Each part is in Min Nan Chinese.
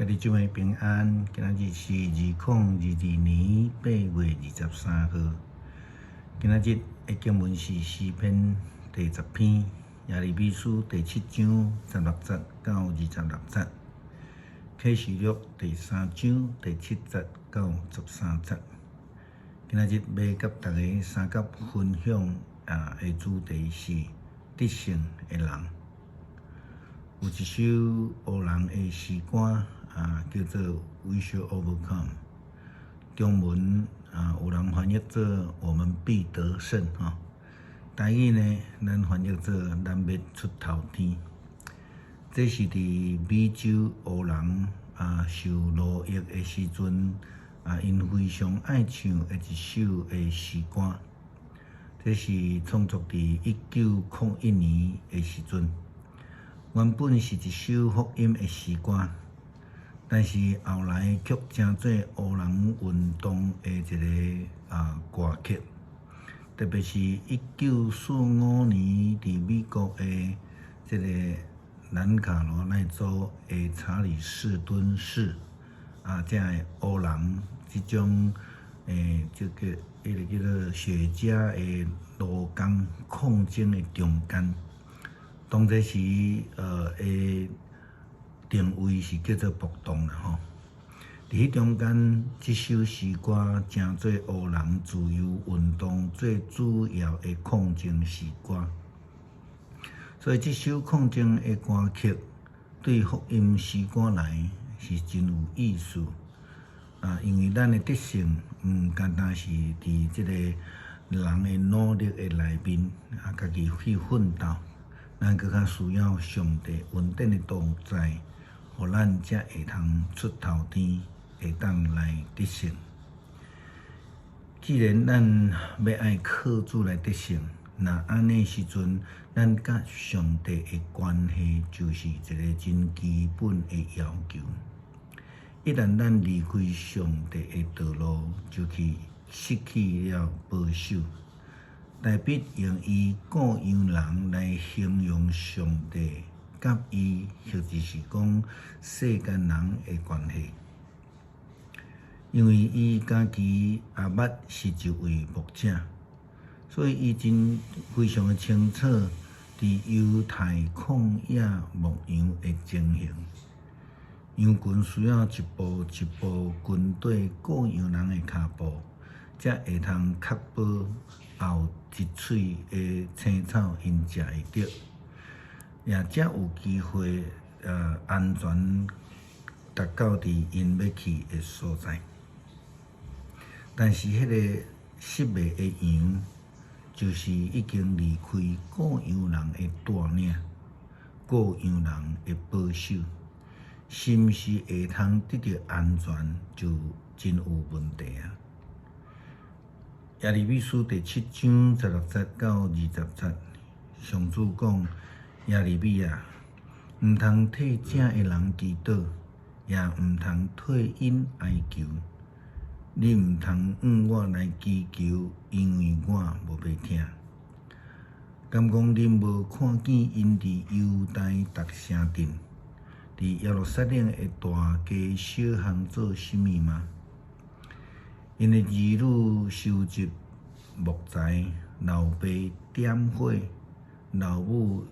兄弟姊妹平安，今仔日是2022年8月23號。今仔日的經文是詩篇第10篇，耶利米書第七章十六節到26節，啟示錄第三章第七節到13節。今仔日欲佮大家相佮分享的主題是得勝的人。有一首黑人的詩歌，叫做《We Shall Overcome》，中文有人翻譯做《我們必得勝》吼。台語呢，咱翻譯做《咱欲出頭天》。這是佇美洲黑人受奴役的時陣𪜶非常愛唱的一首的詩歌。這是創作佇1901年的時陣。原本是一首福音的詩歌，但是後來卻成做黑人運動的一个歌曲。特別是1945年佇美國的這个南卡羅來州的查理士頓市這个黑人這種這个彼个叫做雪茄的勞工抗爭的中間。當這時，的定位是叫做暴動啦吼。佇彼中間，這首詩歌成做黑人自由運動最主要的抗爭詩歌。所以，這首抗爭的歌曲對福音詩歌來是真有意思。因為咱的得勝，毋單單是佇這个人的努力的內面，家己去奮鬥。咱閣較需要上帝恩典的同在，予咱才會通出頭天，會當來得勝。既然咱欲愛靠主來得勝，若按呢時陣，咱佮上帝的關係就是一个真基本的要求。一旦咱離開上帝的道路，就去失去了保守。大衛用伊顧羊人來形容上帝佮伊，或者是講世間人的關係。因為伊家己也捌是一位牧者，所以伊真非常的清楚，佇猶太曠野牧羊的情形。羊群需要一步一步跟綴顧羊人的跤步，才會通確保後一喙的青草𪜶食會著，也才有機會安全達到佇𪜶欲去的所在。但是，彼个失迷的羊，就是已經離開顧羊人的帶領，顧羊人的保守，是毋是會通得著安全，就真有問題啊！耶利米書第七章十六節到20節，上主講：耶利米啊，毋通替正的人祈禱，也毋通替𪜶哀求。你毋通向我來祈求，因為我無欲聽。敢講恁無看見𪜶佇猶大逐城鎮，佇耶路撒冷的大街小巷做啥物嗎？𪜶的兒女收集木材，老爸點火，老母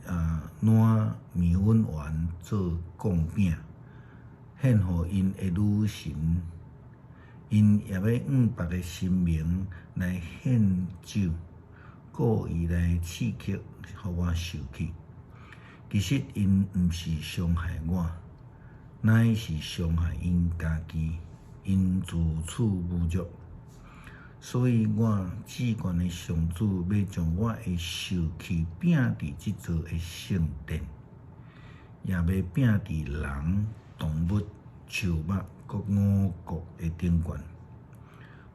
攑麵粉圓做貢餅，獻予𪜶的女神。𪜶也欲向別个神明來獻酒，故意來刺激，予我受氣。其實𪜶毋是傷害我，乃是傷害𪜶家己。𪜶自取侮辱，所以我至懸的上主欲將我的受氣摒佇這座的聖殿，也欲摒佇人、動物、樹木、閣五穀的頂懸。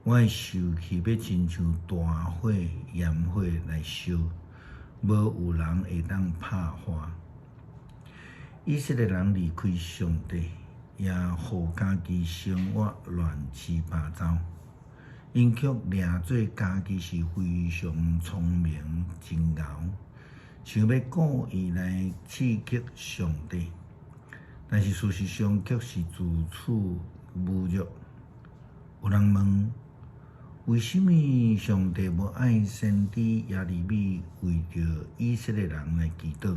我的受氣欲親像大火炎火來燒，無有人會當拍化。以色列人離開上帝，也予家己生活亂七八糟，𪜶卻掠做家己是非常聰明、真𠢕，想欲故意來刺激上帝。但是事實上卻是自取侮辱。有人問：為什麼上帝無愛先知耶利米為著以色列人來祈禱？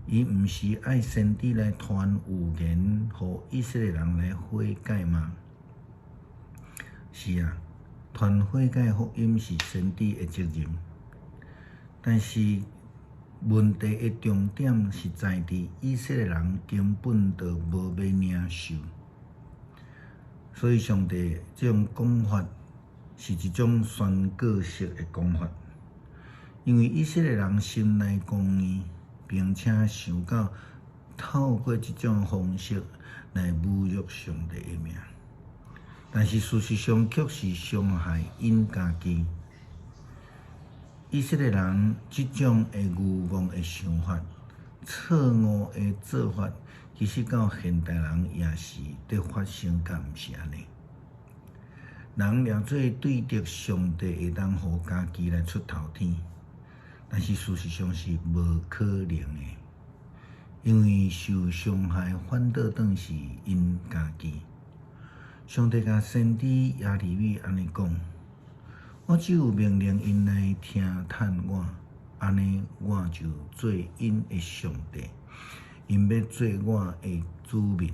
伊毋是愛先知來傳預言，予以色列人來悔改嗎？是啊，傳悔改福音是先知的責任，但是問題的重點是在佇以色列人根本就無欲領受，所以上帝這種講法是一種宣告式的講法，因為以色列人心內剛硬，並且想到透過這種方式來侮辱上帝的名，但是事實上卻是傷害𪜶家己。以色列人這種的愚妄的想法、錯誤的做法，其實到現代人也是佇發生，敢毋是按呢？人掠做對敵上帝會當予家己來出頭天，但是事實上是無可能的，因為受傷害反倒轉是𪜶家己。上帝共先知耶利米按呢講：我只有命令𪜶來聽趁我，按呢我就做𪜶的上帝，𪜶欲做我的子民。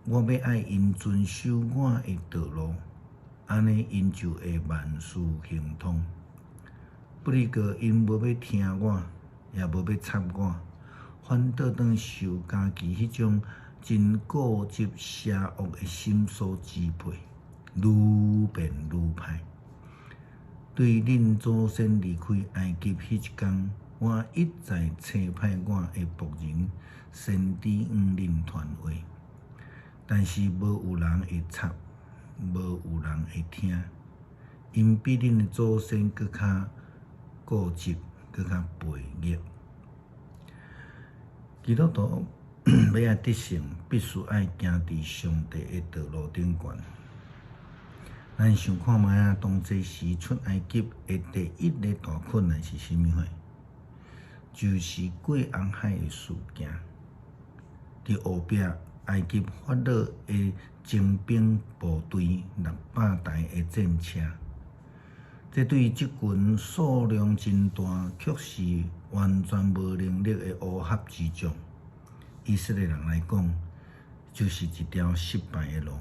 我欲愛𪜶遵守我的道路，按呢𪜶就會萬事亨通。不過𪜶無欲聽我，也無欲插我，反倒轉受家己彼種真固執邪惡的心所支配，愈變愈歹。對恁祖先離開埃及彼一工，我一再差派我的僕人先知向恁傳話，但是無有人會插，無有人會聽。𪜶比恁的祖先閣較固執，閣較悖逆。基督徒欲愛得勝，必須愛行佇上帝的道路頂懸。咱想看覓仔，當這時出埃及的第一个大困難是啥物貨？就是過紅海的事件。佇後壁，埃及法老的精兵部隊600台的戰車，這對這群數量真大，卻是完全無能力的烏合之眾，以色列人來講，就是一條失敗的路。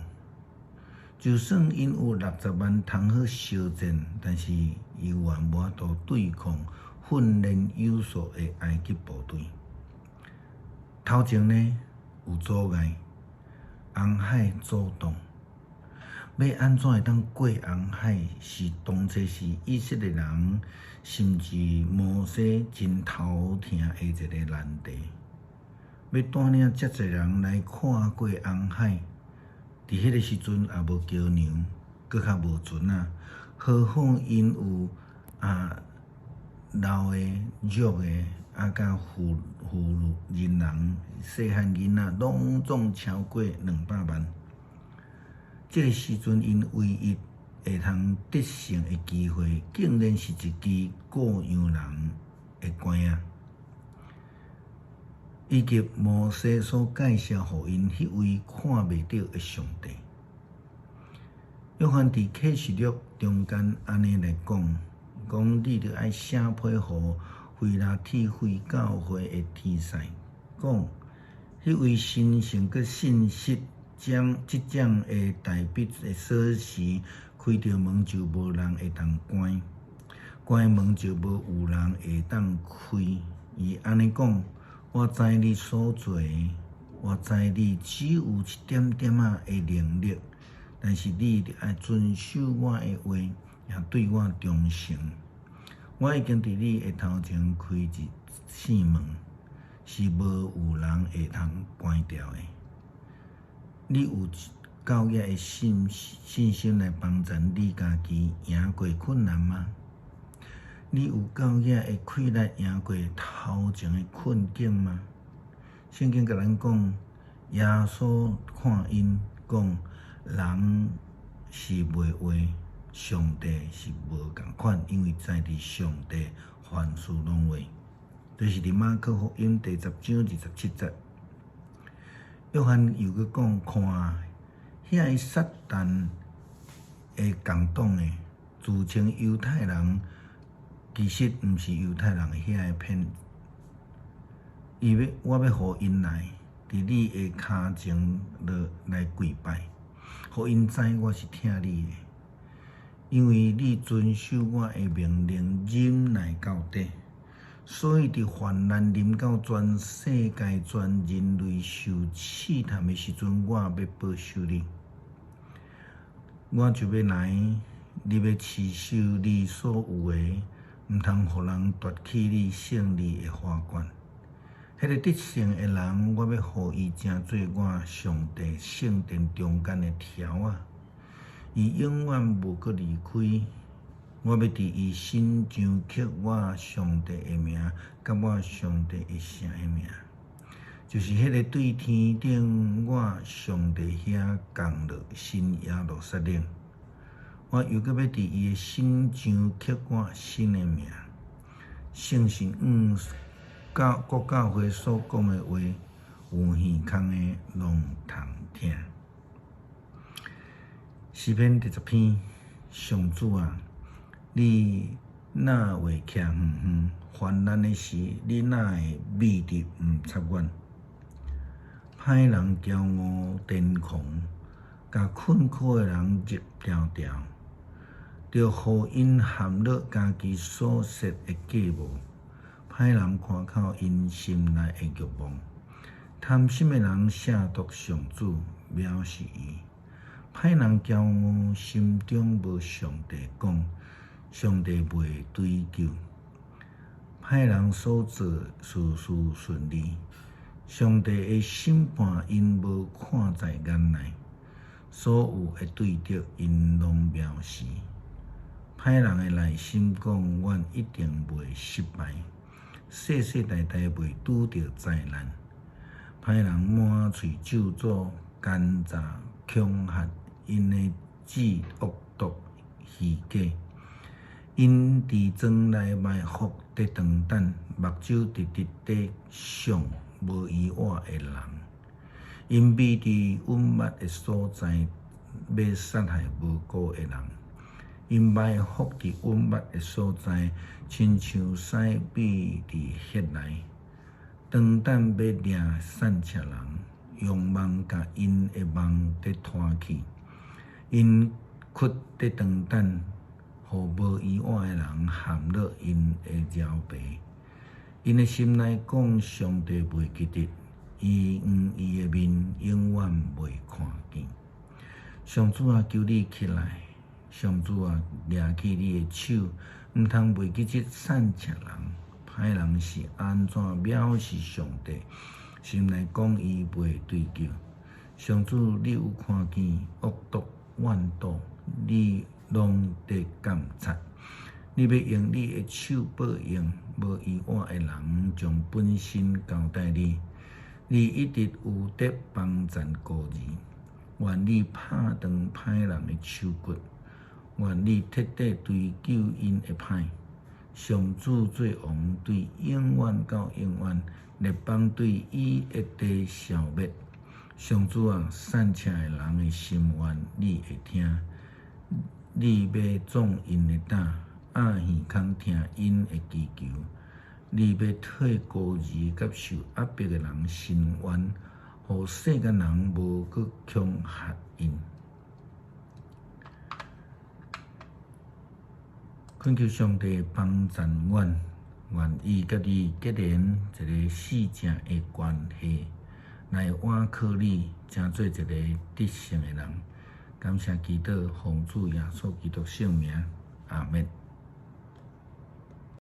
就算𪜶有60萬通好相戰，但是猶原無法度對抗訓練有素的埃及部隊。頭前呢有阻礙，紅海阻擋，欲按怎會當過紅海？是當初是以色列人甚至摩西真頭疼的一个難題。欲帶領遮濟人來跨過紅海，佇彼个時陣也無橋梁，閣較無船仔，何況𪜶有老的、弱的，佮婦人人、細漢囡仔，攏總超過200萬。這个時陣，𪜶唯一會通得勝的機會，竟然是一支顧羊人的拐仔，以及摩西所介紹予𪜶彼位看袂著的上帝。約翰佇啟示錄中間按呢來講，講你著愛寫批予非拉鐵非教會的天使，講彼位神聖閣信實，將這種的大衛的鎖匙開著門就無人會當關，關門就無有人會當開。伊按呢講：我知你所做的，我知你只有一點點仔的能力，但是你著愛遵守我的話，也對我忠誠。我已經佇你的頭前開一扇門，是無有人會通關掉的。你有夠額的信心來幫助你家己贏過困難嗎？你有夠額的氣力贏過頭前的困境嗎？聖經共咱講，耶穌看𪜶講，人是袂活，上帝是無仝款，因為在佇上帝凡事攏會。這是佇馬可福音第10章27節。約翰又閣講：看，遐个撒旦的共黨的，自稱猶太人，其實毋是猶太人的遐个騙子，伊欲我欲予𪜶來，佇你的跤前落來跪拜，予𪜶知我是疼你的，因為你遵守我的命令，忍耐到底。所以佇患難臨到全世界、全人類受試探的時陣，我欲保守你，我就欲來，你欲持守你所有的，毋通予人奪去你勝利的花冠。彼个得勝的人，我欲予伊成做我上帝聖殿中間的柱仔，伊永遠無閣離開。我欲佇伊身上刻我上帝的名，佮我上帝的城的名，就是彼个對天頂我上帝遐降落新耶路撒冷。我又閣欲佇伊的身上刻我新的名。聖神向教各教會所講的話，有耳孔的攏通聽。詩篇第10篇，上主啊！你若會徛遠遠，患難的時，你哪會秘佇毋插阮？歹人驕傲癲狂，共困苦的人入牢牢，著予𪜶陷落家己所設的計謀。歹人誇口𪜶心內的欲望，貪心的人褻瀆上主，藐視伊。歹人驕傲，心中無上帝，講上帝袂追究。歹人所做事事順利，上帝的審判𪜶無看在眼內，所有的對敵𪜶攏藐視。歹人的內心講：阮一定袂失敗，世世代代袂拄著災難。歹人滿喙咒詛，奸詐恐嚇，𪜶的志惡毒虛假。𪜶佇庄內埋伏佇長等，目睭直直佇想無依倚的人。𪜶覕佇隱密的所在，欲殺害無辜的人。𪜶埋伏佇隱密的所在，親像獅覕佇穴內，長等欲掠散赤人，用網共𪜶的網佇拖去。𪜶屈佇長等，予無依倚的人陷落𪜶的牢耙。𪜶的心內講上帝袂記得，伊向伊的面永遠袂看見。上主啊，求你起來！上主啊，舉起你的手，毋通袂記這散赤人。歹人是按怎藐視上帝？心內講伊袂追究。上主，你有看見惡毒怨妒，你攏佇監察。你欲用你的手報應無依倚的人，將本身交代你。你一直有得幫贊孤兒，願你拍斷歹人的手骨，願你徹底追究𪜶的歹。上主做王，對永遠到永遠，列邦對伊的地消滅。上主啊，散赤的人的心願，你會聽，你欲壯𪜶的膽，掩耳孔聽𪜶的祈求。你欲替孤兒佮受壓迫的人伸冤，予世間人無閣恐嚇𪜶。懇求上帝幫贊阮，願伊佮你結連一个死正的關係，來倚靠你，成做一个得勝的人。感謝祈禱，奉主耶穌基督聖名，阿們。